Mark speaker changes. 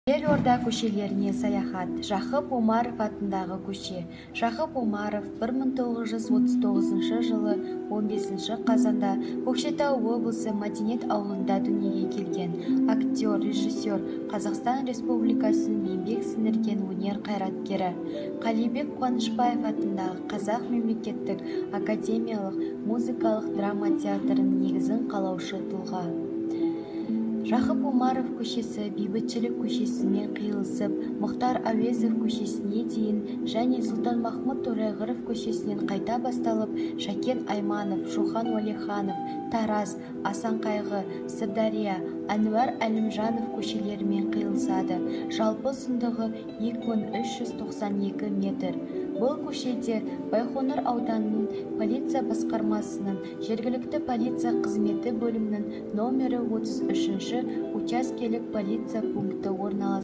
Speaker 1: Елорда көшелеріне саяхат. Жақып Омаров атындағы көше. Жақып Омаров 1939 жылы 15 қазанда Көкшетау облысы Мәдениет ауылында дүниеге келген актер, режиссер, Қазақстан Республикасының еңбек сіңірген өнер қайраткері. Қалибек Қуанышбаев атындағы Қазақ мемлекеттік академиялық музыкалық драма театрының негізін қалаушы тұлға. Жақып Омаров көшесі Бейбітшілік көшесімен қиылысып, Мұхтар Әуезов көшесіне дейін және Сұлтанмахмұт Торайғыров көшесінен қайта басталып, Шәкен Айманов, Шоқан Уәлиханов, Тараз, Асан Қайғы, Сырдария, Әнуар Әлімжанов көшелерімен қиылысады. Жалпы ұзындығы 2392 метр. Бұл көшеде Байқоңыр ауданының полиция басқармасының жергілікті полиция қызметі бөлімінің нөмірі 33-ші учаскелік полиция пункті орналасқан.